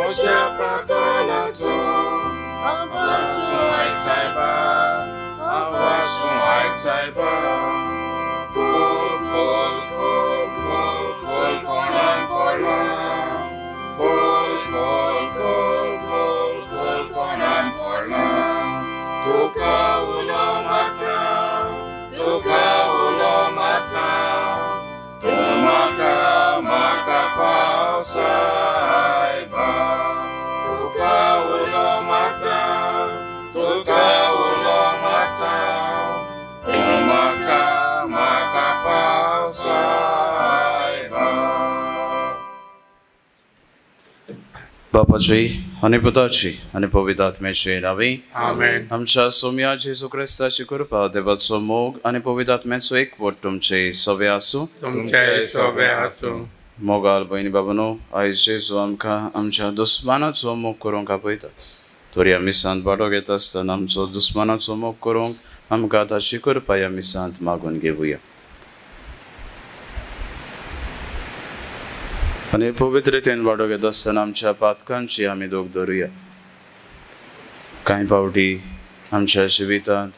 म्हज्या प्रार्थनाचो आवाज तूं आयक सायबा, आवाज तूं आयक सायबा. खोल खोल खोल खोल खोल कोणान पडला, खोल खोल खोल खोल खोल कोणान पडला. तुका उलो मारता, तुका उलो मारता, तूं म्हाका म्हाका पाव सायबा. तुका उलो मारता, तुका उलो मारता, तूं म्हाका म्हाका पाव सायबा. बापाची आनी पुताची आनी पवित्र आत्म्याची नांवी आमेन. आमच्या सोम्या जेजू क्रिस्ताची कृपा, देवाचो मोग आनी पवित्र आत्म्याचो एकवट तुमचे सवे आसूं. तुमचे सोबे आसूं. मोगाल भयणी बाबानो, आयज जेजू आमकां आमच्या दुस्मानाचो मोग करूंक आपयता. तरी ह्या मिसांत वांटो घेता आसतना आमचो दुस्मानाचो मोग करूंक आमकां ताची कृपा ह्या मिसांत मागून घेवया. आनी पवित्रतेन वांटो घेता आसतना आमच्या पातकांची आमी दोग धरुया. कांय फावटी आमच्या जिवितांत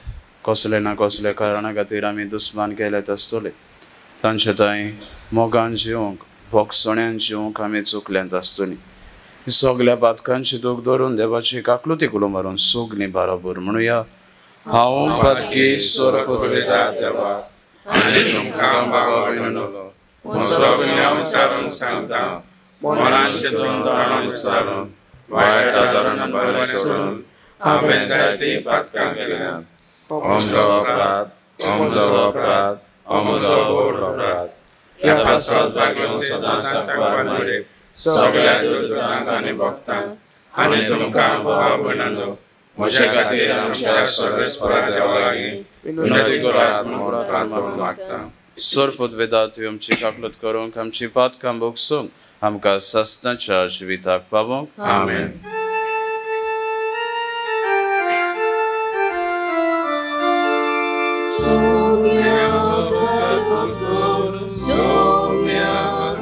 कसले ना कसले कारणा खातीर आमी दुस्मान केल्यात आसतले. तांचे थंय मोगान जिवंक, भोगसण्यान जिवंक आमी चुकल्यांत आसतली. सगल्या पातकांची दोग धरून देवाची काकलुती कुलो मारून सगलीं बरोबर म्हणुया, हांव पातकी सोरप देवा आनी तुमकां बाबा विनवलो सगळ्यां विचारून सांगता, मनान चिंतून तोंडान उच्चारून वायट आदरान बरें सोडून हांवें जायतीं पातकां केल्यांत. म्हजो अपराध, म्हजो अपराध, म्हजो व्हड अपराध. ह्या पासत भाग्य सदां सांगपाक मरे सगळ्या दुतांक आनी भक्तांक आनी तुमकां बाबा भयणांनो म्हज्या खातीर आमच्या सर्वेस्परा देवा लागीं विनंती करात म्हूण प्रार्थना मागता. सोरपोत वेदात आमची काकलत करूंक, आमची पातकां भोगसूंक, आमकां सस्नाच्या जिविताक पावोंक. आमेन. Soumya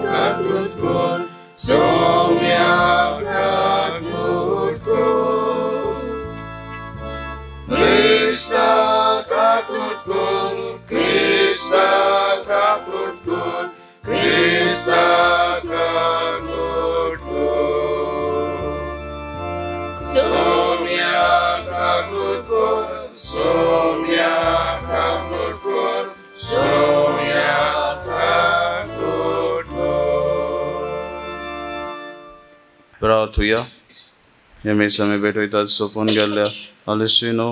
kaklut kor, Soumya kaklut kor. Krishna kaklut kor, Krishna kaklut kor, Krishna kaklut kor. Soumya kaklut kor, Soumya kaklut kor, Soumya kaklut kor. प्रार्थुया. ह्या मिसां आमी भेटयतात सोंपून गेल्ल्या आलिसिनो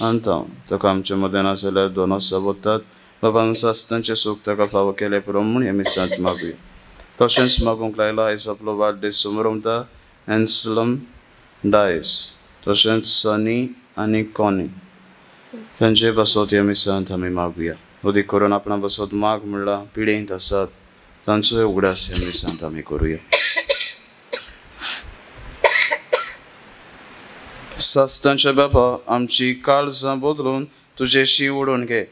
अंतांव ताका आमचे मदें नासल्यार दोन वतात बाबान सासतांचें सूख ताका फावो केलें पुरो म्हूण ह्या मिसांत मागुया. तशेंच मागूंक लायला आयज आपलो वाडदीस समरमता एन्सलम डायस, तशेंच सनी आनी कॉनी तांचे पासत ह्या मिसांत आमी मागुया. अदीक करून आपणा पासत माग म्हणल्यार पिडेंत आसात तांचोय उगडास ह्या मिसांत आमी करुया. सासतांच्या बापा, आमची काळजां बदलून तुजेशी उडोवन घे.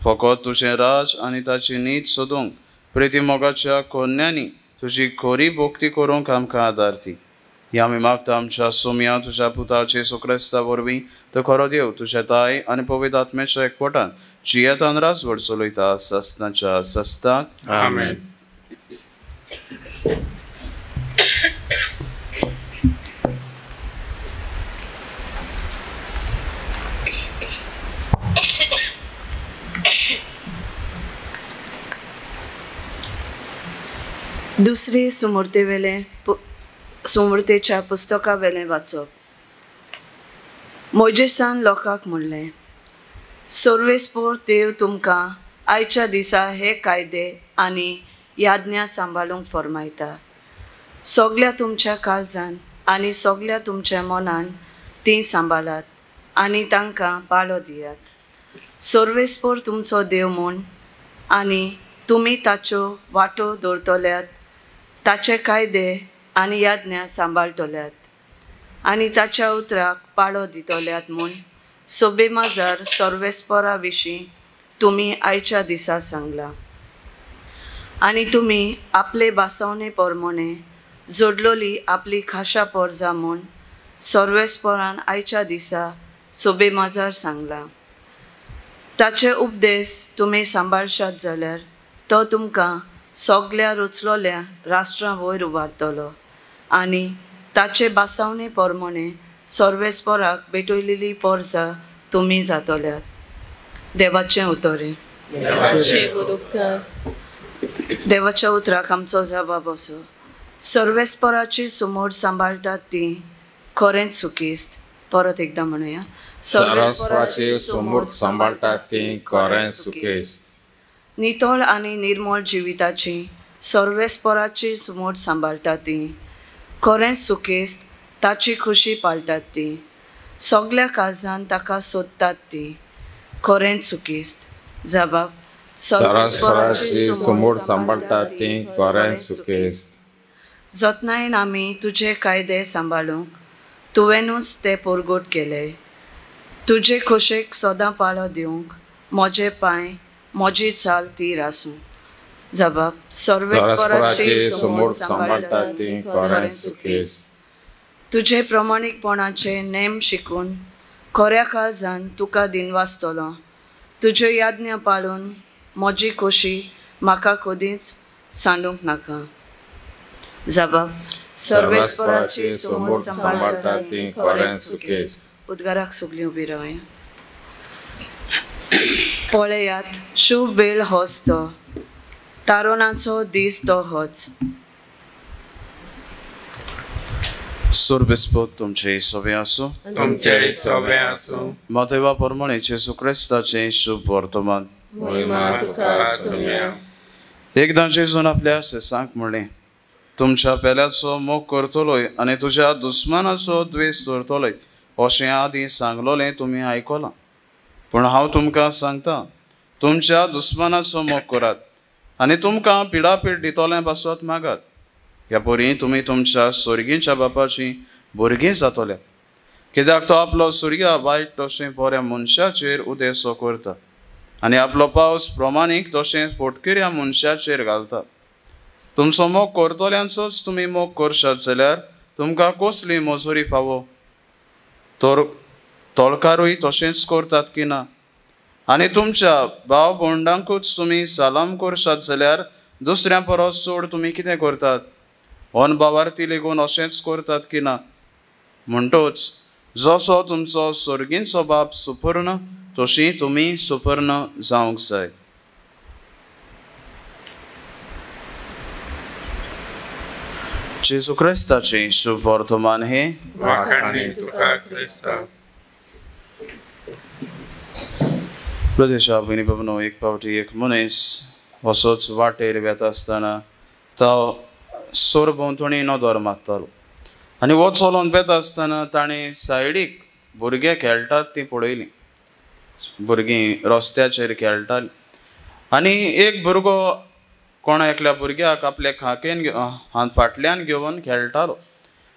फकत तुजें राज आनी ताची नीत सोदूंक प्रिती मोगाच्या कोन्यांनी तुजी खरी भक्ती करूंक आमकां आदार दी. ह्या आमी मागता आमच्या सोम्या तुज्या पुता जेजू क्रिस्ता वरवीं, तो खरो देव तुज्या ताय आनी पवित्र आत्म्याच्या एकवटान जियेतान राजवट चलयता सस्नाच्या सस्ताक. आमेन. दुसरी सुमूर्तेवेलें सुमूर्तेच्या पुस्तकावेलें वाचप. मोजेसान लोकांक म्हणलें, सर्वेस्पोर देव तुमकां आयच्या दिसा हे कायदे आनी याज्ञा सांबाळूंक फर्मायता. सगल्या तुमच्या काळजान आनी सगल्या तुमच्या मनान तीं सांबाळात आनी तांकां पाळो दियात. सर्वेस्पोर तुमचो देव म्हूण आनी तुमी ताच्यो वाटो दवरतल्यात, ताचे कायदे आनी याज्ञा सांबाळटल्यात आनी ताच्या उतराक पाळो दितल्यात म्हूण सोबे माजार सर्वेस्परा विशीं तुमी आयच्या दिसा सांगलां. आनी तुमी आपले भासवणे प्रमाणे जोडलोली आपली खाशा पोरजा म्हूण सर्वेस्परान आयच्या दिसा सोबे माजार सांगला. ताचे उपदेश तुमी सांबाळशात जाल्यार तो तुमकां सगल्या रचलोल्या राष्ट्रां वयर उबारतलो आनी ताचे बासावणे प्रमाणे सर्वेस्पराक भेटयलेली पोरजा तुमी जातल्यात. देवाचें उतरें. देवाच्या उतराक आमचो जबाब असो, सर्वेस्पराची सुमोर सांबाळटात ती खरेंच सुखिस्त. परत एकदां म्हणुया, सर्वेस्पराची सुमोर सांबाळटात ती खरेंच सुखिस्त. नितळ आनी निर्मळ जिविताची सर्वेस्पराची सुमोर सांबाळटात ती खरेंच सुखिस्त. ताची खुशी पाळटात ती, सगल्या काळजान ताका सोदतात ती खरेंच सुखिस्त. जबाब, सर्वेस्पराची सुमोर सांबाळटात ती खरेंच सुखिस्त. जतनायेन आमी तुजे कायदे सांबाळूंक तुवेंनूच ते पोरगोट केले. तुजे खोशेक सदां पाळो दिवंक म्हजे पांय म्हजी चाल तीर आसूं. जबाब, सर्वेस्पराची सुमोर सांबाळटात ती खरेंच सुखिस्त. तुजे प्रमाणीकपणाचे नेम शिकून खऱ्या काळजान तुका दिनवासतलो. तुज्यो याज्ञा पाळून म्हजी खोशी म्हाका कदींच सांडूंक नाका. जबाब, सर्वेस्पराची सुमोर सांबाळटात ती खरेंच सुखिस्त. उद्गाराक सगळीं उबी रावया. पळयात, शुभ वेळ होच तो, तारुणाचो दीस तो होच. सर्वेस्पर तुमचे सोबे आसूं. तुमचे सोबे आसूं. मातेवा प्रमाणे जेजू क्रिस्ताचें शुभ वर्तमान. एकदां जेजून आपल्या शिसांक म्हणलें, तुमच्या पेल्याचो मोग करतलोय आनी तुज्या दुस्मानाचो द्वेस दवरतलोय अशें आदीं सांगलोलें तुमी आयकलां. पूण हांव तुमकां सांगता, तुमच्या दुस्मानाचो मोग करात आनी तुमकां पिडापीड दितलें पासत मागात. ह्या परी तुमी तुमच्या सोर्गींच्या बापाची भुरगीं जातले, कित्याक तो आपलो सुर्या वायट तशें बऱ्या मनशाचेर उदेसो करता आनी आपलो पावस प्रमाणीक तशें फोटकिऱ्या मनशाचेर घालता. तुमचो मोग करतल्यांचोच तुमी मोग करशात जाल्यार तुमकां कसली मजुरी फावो? तर तोलकारूय तशेंच करतात की ना? आनी तुमच्या भाव भोंडांकूच तुमी सलाम करशात जाल्यार दुसऱ्या परस चड तुमी कितें करतात? अनभावार्थी लेगून अशेंच करतात की ना? म्हणटोच जसो तुमचो सर्गींचो बाप सुपूर्ण तशी तुमी सुपूर्ण जावंक जाय. जेजू क्रिस्ताचें शुभ वर्तमान हें. वाखाणणी तुका क्रिस्ता. प्रदेशा भयणी बाबनो, एक फावटी एक मनीस असोच वाटेर वेता आसतना तो सरभोंवतणी नदर मारतालो आनी वो चलोन वेता आसतना ताणें सायडीक भुरगे खेळटात तीं पळयलीं. भुरगीं रस्त्याचेर खेळटालीं आनी एक भुरगो कोणा एकल्या भुरग्याक आपल्या खाकेन फाटल्यान घेवन खेळटालो.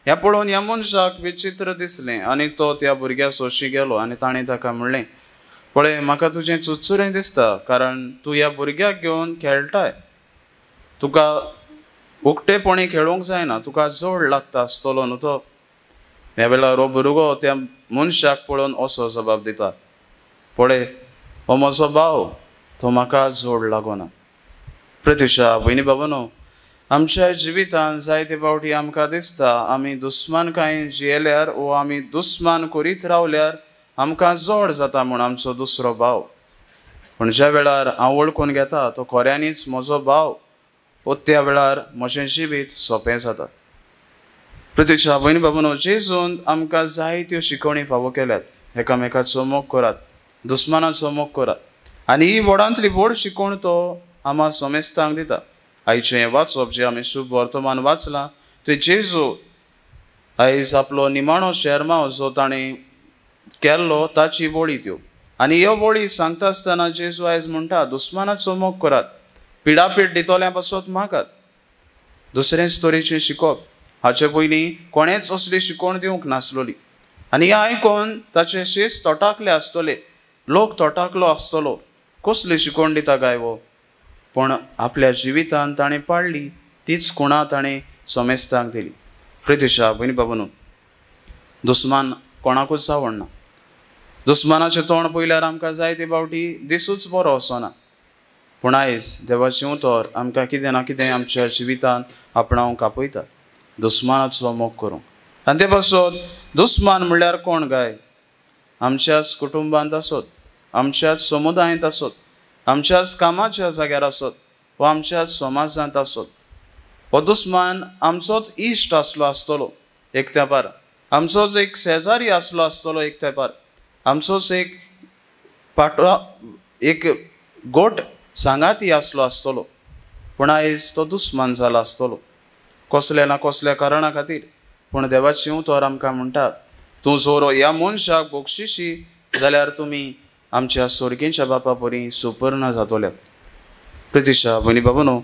हें पळोवन ह्या मनशाक विचित्र दिसलें आनी तो त्या भुरग्या सोशी गेलो आनी ताणें ताका म्हणलें, पळय म्हाका तुजें चुरचुरें दिसता, कारण तूं ह्या भुरग्याक घेवन खेळटाय. तुका उकतेपणी खेळूंक जायना, तुका जोड लागता आसतलो न्हू तो. ह्या वेळार हो भुरगो त्या मनशाक पळोवन असो जबाब दिता, पळय हो म्हजो भाव, तो म्हाका जोड लागना. प्रतिशा भयणी बाबानो, आमच्या जिवितान जायते फावटी आमकां दिसता आमी दुस्मानकायेन जियेल्यार वो आमी दुस्मान करीत रावल्यार आमकां जोड जाता म्हूण आमचो दुसरो भाव. पूण ज्या वेळार हांव वळखून घेता तो खऱ्यांनीच म्हजो भाव, वो त्या वेळार म्हजें जिवीत सोंपें जाता. प्रतिशा भयणी बाबानो, जेजून आमकां जायत्यो शिकवणी फावो केल्यात. एकामेकाचो मोग करात, दुस्मानाचो मोग करात आनी ही व्हडांतली व्हड शिकवण तो आमा समेस्तांक दिता. आयचें हें वाचप जें आमी शुभ वर्तमान वाचलां तें जेजू आयज आपलो निमाणो शेरमांव जो ताणें केल्लो ताची वळी त्यो. आनी ह्यो वळी सांगता आसतना जेजू आयज म्हणटा, दुस्मानाचो मोग करात, पिडापीड दितल्या पासत मागात. दुसरेंच तरेचें शिकप हाचे पयलीं कोणेंच असली शिकवण दिवंक नासलोली आनी हें आयकून ताचे शीस तोटाकले आसतले, लोक तोटाकलो आसतलो, कसली शिकवण दिता काय हो? पूण आपल्या जिवितान ताणें पाळ्ळी तीच खुणा ताणें सोमेस्तांक दिली. प्रितिशा भयणी बाबानू, दुस्मान कोणाकूच आवडना. दुस्मानाचें तोंड पळयल्यार आमकां जायते फावटी दिसूच बरो वचना. पूण आयज देवाचें उतर आमकां कितें ना कितें आमच्या जिवितांत आपणावंक आपयता, दुस्मानाचो मोग करूंक. आनी ते पासत दुस्मान म्हणल्यार कोण काय? आमच्याच कुटुंबांत आसत, आमच्याच समुदायांत आसत, आमच्याच कामाच्या जाग्यार आसत वा आमच्याच समाजांत आसत. हो दुस्मान आमचोच इश्ट आसलो आसतलो एक तेंपार, आमचोच एक शेजारी आसलो आसतलो एक तेंपार, आमचोच एक पाटो एक गोट सांगाती आसलो आसतलो. पूण आयज तो दुस्मान जाला आसतलो कसल्या ना कसल्या कारणा खातीर. पूण देवाचें उतर आमकां म्हणटा, तूं जर ह्या मनशाक बक्षिशी जाल्यार तुमी आमच्या सोर्गेच्या बापा परी सुपर्ण जातले. प्रतिशा भयणी बाबानो,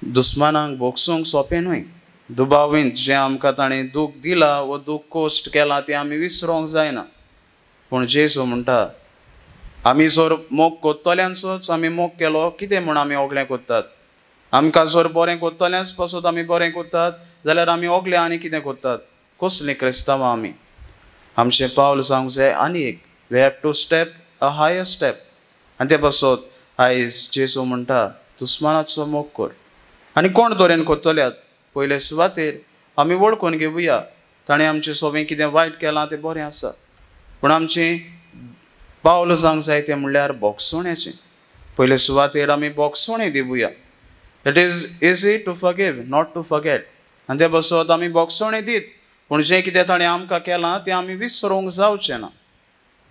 दुस्मानांक बोगसूंक सोंपें न्हय. दुबावींत जें आमकां ताणें दूख दिला वो दूख कोश्ट केला तें आमी विसरोंक जायना. पूण जेजू म्हणटा, आमी जर मोग कोत्तल्यांचोच आमी मोग केलो कितें म्हूण आमी ओगलें कोत्तात? आमकां जर बरें कोत्तल्यांच पासत आमी बरें कोत्तात जाल्यार आमी ओगलें आनी कितें कोत्तात? कसलीं क्रिस्तांवां आमी? आमचें पावल जावंक जाय आनी एक, we have to step a higher step. आनी ते पासत आयज जेजू म्हणटा, दुस्मानाचो मोग कर. आनी कोण तरेन कोत्तल्यात? पयले सुवातेर आमी वळखून घेवया ताणें आमचें सोबें कितें वायट केलां तें बरें आसा, पूण आमचें पावल जावंक जाय तें म्हणल्यार बोगसोण्याचें. पयले सुवातेर आमी बोगसोणें दिवया. It is easy to forgive, not to forget. आनी ते पासत आमी बोगसोणें दीत, पूण जें कितें ताणें आमकां केलां तें आमी विसरूंक जावचें ना.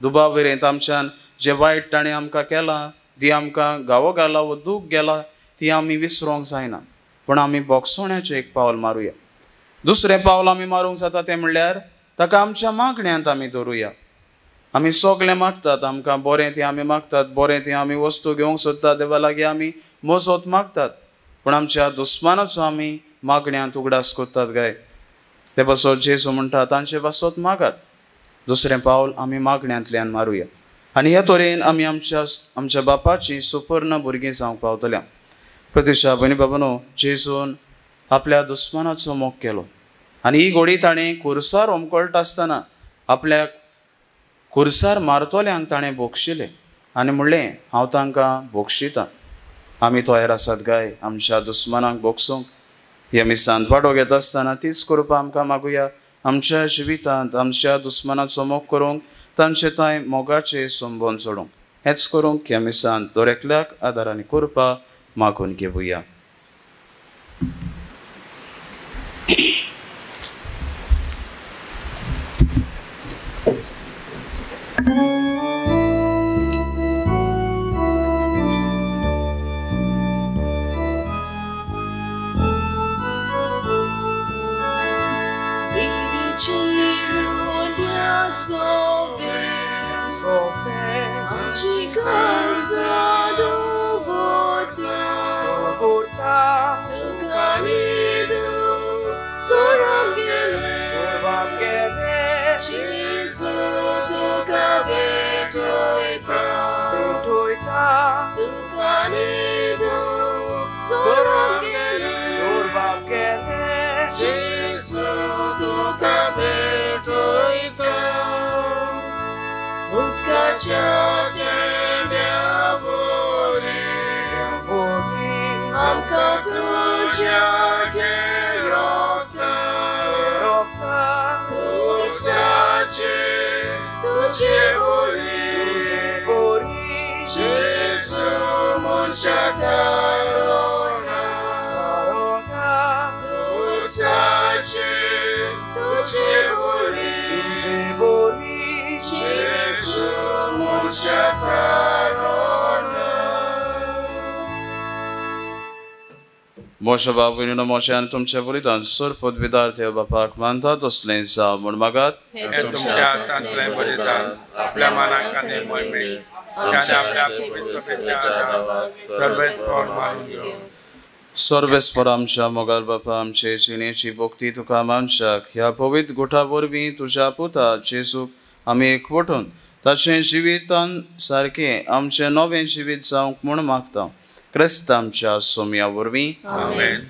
दुबाव वेरेंत आमच्यान जें वायट ताणें आमकां केलां, ती आमकां घावो घाला वो दूख गेला, ती आमी विसरूंक जायना. पूण आमी बोगसोण्याचें एक पावल मारुया. दुसरें पावल आमी मारूंक जाता तें म्हणल्यार ताका आमच्या मागण्यांत आमी दवरुया. आमी सगळें मागतात, आमकां बरें तें आमी मागतात, बरें तें आमी वस्तू घेवंक सोदतात, देवा लागीं आमी मजत मागतात, पूण आमच्या दुस्मानाचो आमी मागण्यांत उगडास करतात काय? ते पासत जेजू म्हणटा, तांचे पासत मागात. दुसरें पावल आमी मागण्यांतल्यान मारुया. आनी ह्या तरेन आमी आमच्या आमच्या बापाची सुपर्ण भुरगीं जावंक पावतल्या. प्रतिशा भयणी बाबानो, जेजून आपल्या दुस्मानाचो मोग केलो आनी ही घोडी ताणें कुर्सार ओमकळटा आसतना आपल्याक कुर्सार मारतल्यांक ताणें बोगशिलें आनी म्हणलें, हांव तांकां बोगशितां. आमी तयार आसात काय आमच्या दुस्मानांक बोगसूंक? ही आमी सांतपाटो घेता आसतना तीच करपा आमकां मागुया. आमच्या जिवितांत आमच्या दुस्मानाचो मोग करूंक, तांचे थंय मोगाचे संबंद जोडूंक, हेंच करूंक ही आमी सांत दर एकल्याक आदार आनी करपा मागून घेवया. मोशे बाबू मोशे आनी तुमच्या बलिदान सर पदवीदार देव बापाक मानता तसलें जावं म्हूण मागात. तुमच्या हातांतलें बलिदान आपल्या मनाक आनी मोहिमेक आनी आपल्या पवित्रतेच्या सर्वेस्पर मानून घेवं. सर्वेस्पर आमच्या मोगाल बापा, आमचे जिणेची भक्ती तुका मानशाक ह्या पवित्र गुठा वरवीं तुज्या पुता जेजूक आमी एकवटून ताचें जिवितान सारकें आमचें नवें जिवीत जावंक म्हूण मागता. क्रिस्त आमच्या सोम्या वरवीं. आमेन.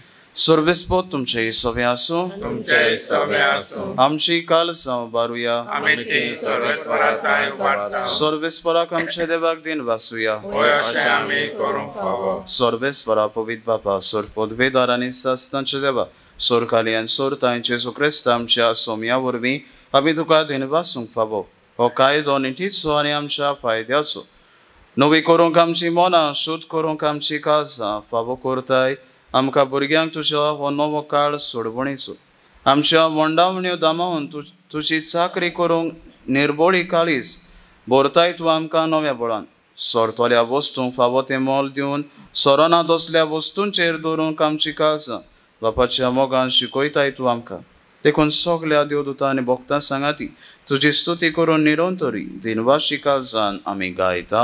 सर्वेस्पोत तुमचे सवे आसूं तुमचे सवे आसूं. आमची कालसांव बारुया आमी ती सर्वेस्परा वाडटा. सर्वेस्पराक आमच्या देवाक दिन वासूया होय अशें आमी करूंक फावो. सर्वेस्परा पवित्र बापा सोर पदवेदार आनी सासणाचे देवा सोर खाली आनी सोर तांय जेजू क्रिस्त आमच्या सोमया वरवीं आमी तुका दिन वासूंक फावो. हो कायदो नितीचो आनी आमच्या फायद्याचो नवी करूंक आमची मनां शुद्ध करूंक आमची काळजां फावो करताय. आमकां भुरग्यांक तुज्या हो नवो काळ सोडवणीचो आमच्या वंडावण्यो दामावन तुजी चाकरी करूंक निर्बोळी काळीज भरताय तूं आमकां नव्या बळान. सोरतल्या वस्तूंक फावो तें मोल दिवन सोरना तसल्या वस्तूंचेर दवरूंक आमची काळजां बापाच्या मोगान शिकयताय तूं आमकां. देखून सगल्या देवदूतां आनी भक्तां सांगाती तुजी स्तुती करून निरंतरी दिनवाशी काळजान आमी गायता.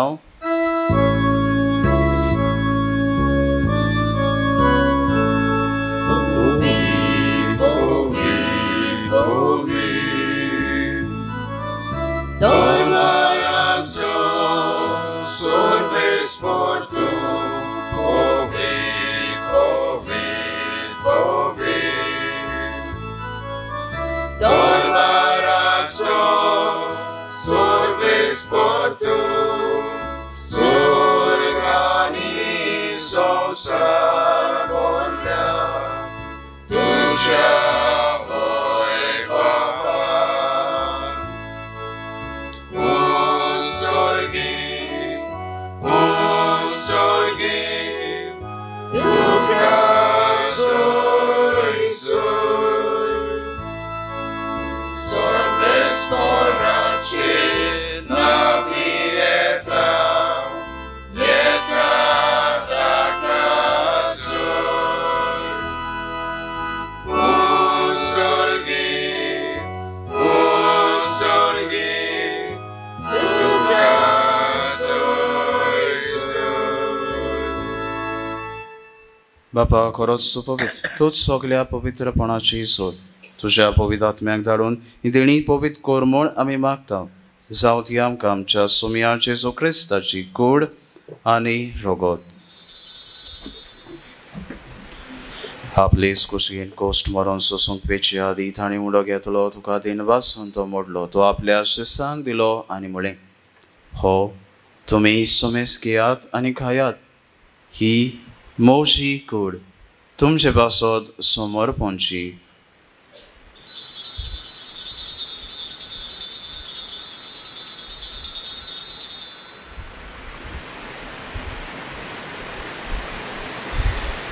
बापा खरोच तूं पवित्र, तूंच सगल्या पवित्रपणाची सोद. तुज्या पवित्र आत्म्याक धाडून ही देणी पवित्र कर म्हूण आमी मागता. जावं ती आमकां आमच्या सोमया जेजू क्रिस्ताची कूड आनी रगत. आपले कुशीन कोश्ट मरोन सोसूंक पेचे आदी ताणें उडो घेतलो, तुका दिन वासून तो मोडलो, तो आपल्या शिसांक दिलो आनी म्हळें, हो तुमी सोमेस घेयात आनी खायात, ही म्हजी कूड तुमचे पासत समर्पणची.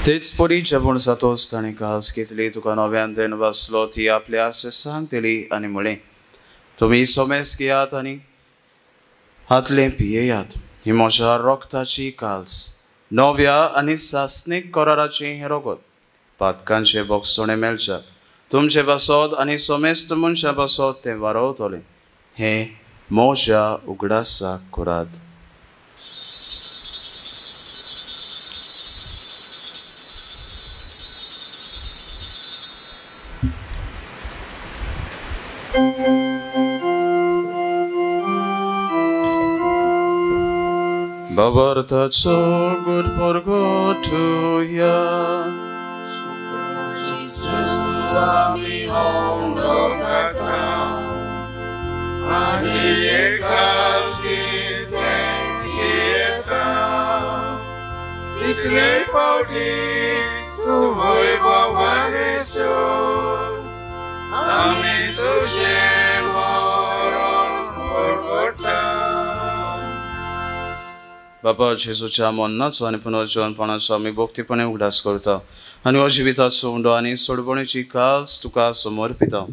तेच परी जेवण जातोच ताणें कास घेतली, तुका नव्यान देन बसलो, ती आपल्या शिसांक दिली आनी म्हळें, तुमी सोमेस घेयात आनी हातलें पियेयात, ही म्हज्या रक्ताची काल्स, नव्या आनी सासणीक कराराचें हें रगत, पातकांचे बोगसणें मेळच्याक तुमचे पासत आनी सोमेस्त मनशां पासत तें वारोवतलें, हें म्हज्या उगडासाक करात. Babartaço good porgotuya Ami ondokata ani ekasite yeta itle paudi tu voi babaresyo ami tuje moron porgota. बापा जेजूच्या मरणाचो आनी पुनर्जीवनपणाचो आमी भक्तीपणे उगडास करता आनी हो जिविताचो उंडो आनी सोडवणीची काल्स तुका समर्पिता.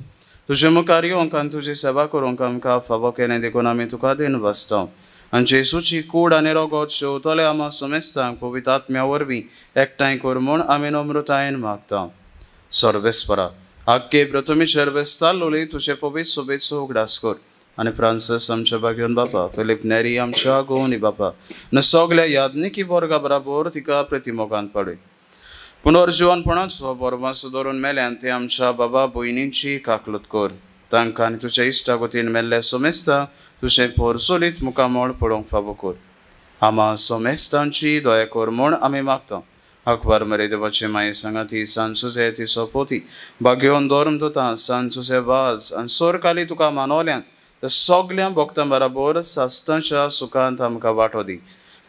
तुजे मुखार येवंक आनी तुजी सेवा करूंक आमकां फावो केलें देखून आमी तुका दिन वाचता आनी जेजूची कूड आनी रगत शेवतले आमा समेस्तांक पवित्र आत्म्या वरवीं एकठांय कर म्हूण आमी नम्रतायेन मागता. सर्वेस्परा आग्गे प्रथमीचेर वेस्तालोली तुजे पवित्र सोबेचो उगडास कर आनी फ्रांसीस आमच्या भाग्योन बापा, फिलीप नेरी आमच्या गोवनी बापा आनी सगल्या यादनिकी वर्गा बराबर तिका प्रतिमोगान पाडय. पुनर्जिवनपणाचो बरमासो धरून मेल्यान ते आमच्या बाबा भयणींची काकलूत कर, तांकां आनी तुज्या इश्टागतीन मेल्ल्या सोमेस्ता तुजें पोरसोलीत मुखामळ पळोवंक फावो कर. आमा सोमेस्तांची दया कर म्हूण आमी मागता. अकबर मरे देवाचे माये सांगाती सांसुसे ती सोपोती भाग्योन धर्म दुता सांसुसे वाज आनी सोरकाली तुका मानवल्यान त्या सगळ्या भक्तां बराबर सास्तांच्या सुखांत आमकां वांटो दी.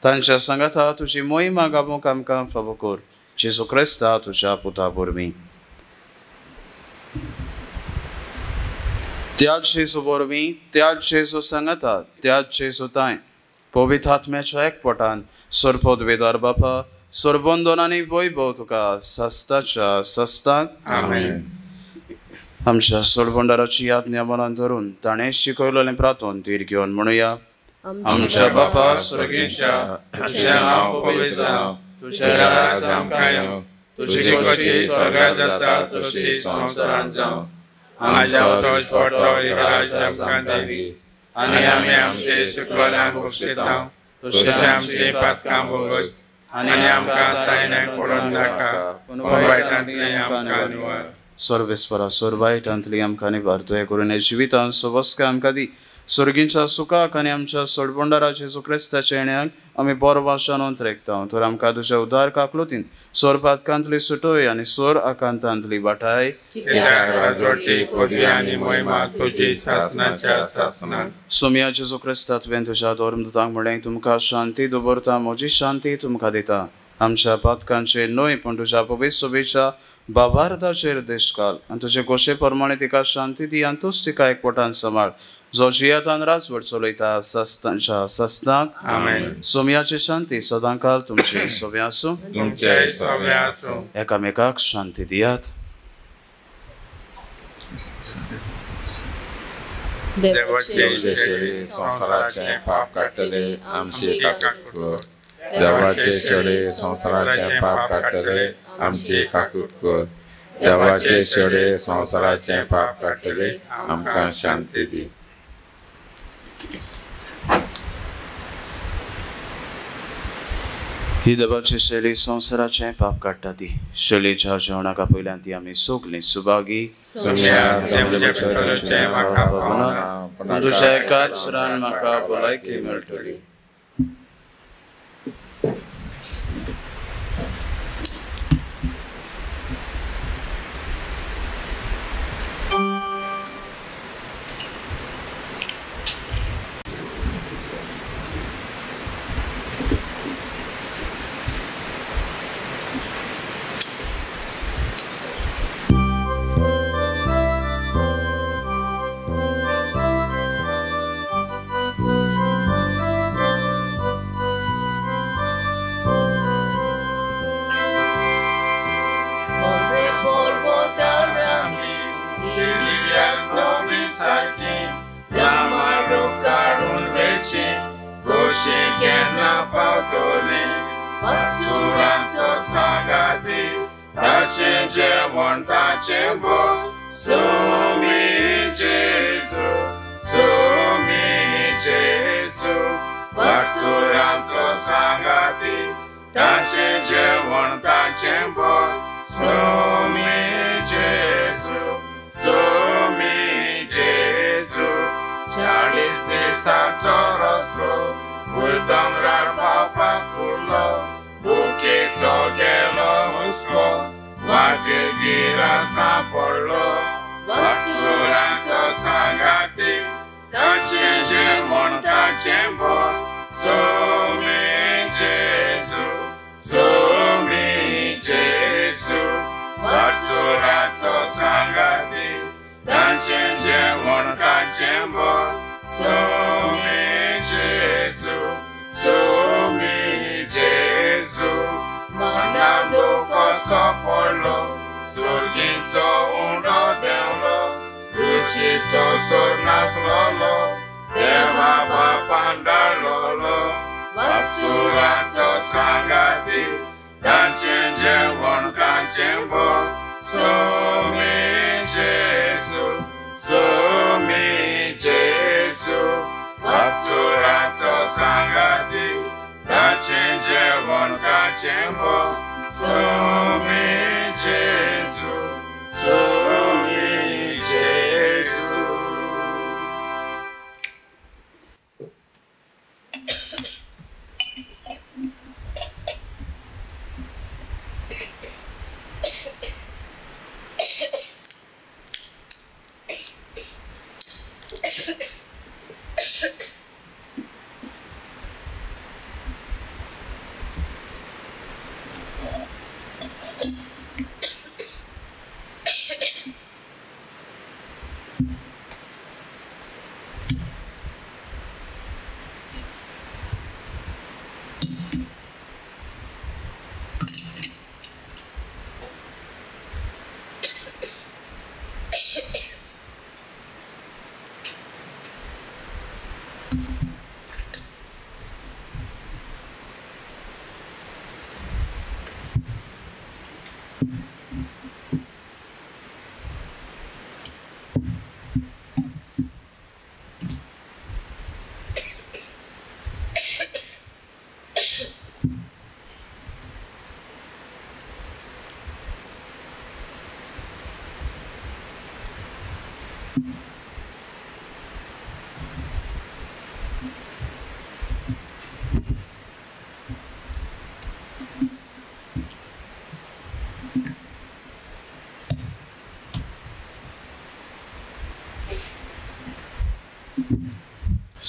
तांच्या सांगाता तुजी मोहिमा गावूंक आमकां फावो कर. जेजू क्रिस्ता तुज्या पुता वरवीं. त्याच जेजू वरवीं, त्याच जेजू सांगाता, त्याच जेजू तांय पवित्र आत्म्याच्या एकपटान सरपदवेदार बापा सरबंदन आनी वैभव तुका सस्ताच्या सस्ताक. आमेन. आमच्या सोडबंडाराची आज्ञा मनान धरून ताणें शिकयलेलें प्रार्थन धीर घेवन म्हणुया. आमच्या बापा स्वर्गीच्या, तुझें नांव पवित्र जावं, तुजें राज आमकां येवं, तुजी खोशी स्वर्गांत जाता तशी संवसारांत जावं. आमच्या तोच पडटो राज आमकां दी आनी आमी आमचे चुकलोल्यांक बक्षिता तशें आमची पातकां भोगस आनी आमकां तायण्याक पडोवन नाका, पूण वायटांतली आमकां निवार. सर्वेस्परा सोरवायटांतली आमकां निवार. तुवें करून जिवितान सोबसकाय आमकां दी. स्वर्गींच्या सुखाक आनी आमच्या सोडबंडारा जेजू क्रिस्ताच्या येण्याक आमी बरो वाशान अंतरेकता. तर आमकां तुज्या उदार काकलुतीन सोर पातकांतली सुटोय आनी सोर आकांतांतली वाटाय. सोमया जेजू क्रिस्ता तुवें तुज्या धर्मदूतांक म्हणलें, तुमकां शांती दवरता, म्हजी शांती तुमकां दिता. आमच्या पातकांचेर न्हय पूण तुज्या पवित्र सोबेच्या बाबार्दाचेर देशकाल आनी तुजे गोशे प्रमाणे तिका शांती दी आनी तूच तिका एकवटान सांबाळ, जो जियेतान राजवट चलयता सस्तांच्या सस्ताक. आमेन. सोमयाची शांती सदांकाल तुमची सोबे आसूं. तुमचे सोबे आसूं. एकामेकाक शांती दियात. देवाचे शेळी संवसाराचें पाप काडटले आमची काकूट कर. देवाचे शेळी संवसाराचें पाप काडटले आमची काकूट कर. देवाचे शेळी संवसाराचें पाप काडटले आमकां शांती दी. ही देवाची शैली संवसाराचें पाप काडटा ती शैलीच्या जेवणाक पयल्यान ती आमी सगलीं सुभागी. तुज्या एकाच सुरान म्हाका भलायकी मेळटली.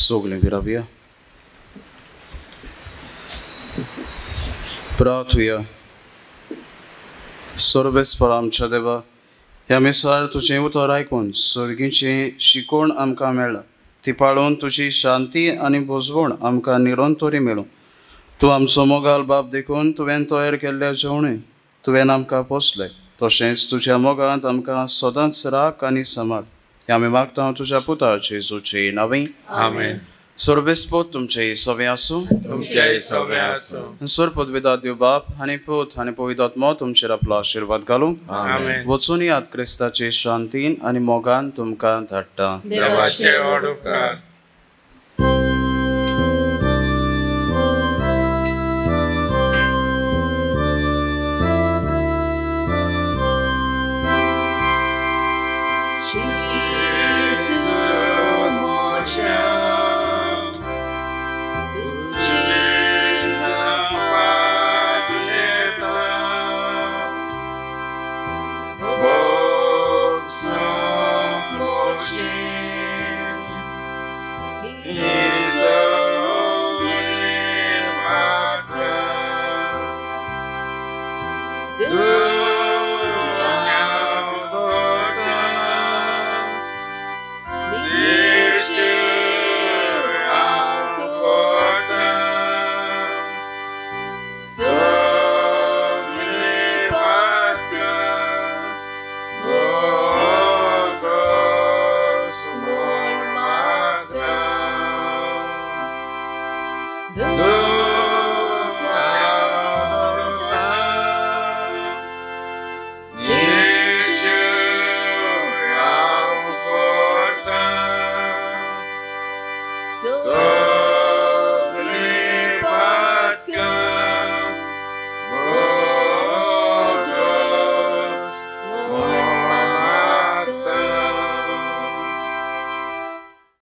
सगळीं विरावया प्रार्थुया. सर्वेस्पर आमच्या देवा, ह्या मिसार तुजें उतर आयकून सर्गीची शिकवण आमकां मेळ्ळा, ती पाळून तुजी शांती आनी भोजवण आमकां निरंतरी मेळूं. तूं आमचो मोगाल बाप देखून तुवें तयार केल्ल्या जेवणूय तुवें आमकां पोसलें, तशेंच तुज्या मोगांत आमकां सदांच राख आनी सांबाळ. आमी मागता तुज्या पुता जेजूचे नांवी, आमेन. सर्वेस्पोत तुमचे सवे आसूं, तुमचे सवे आसूं. सरपदविदा देव बाप आनी पूत आनी पवित्र आत्मो तुमचेर आपलो आशिर्वाद घालूं. आमेन. वचून याद क्रिस्ताचे शांतीन आनी मोगान तुमकां धाडटा. देवाचे व्हड उपकार. Yeah.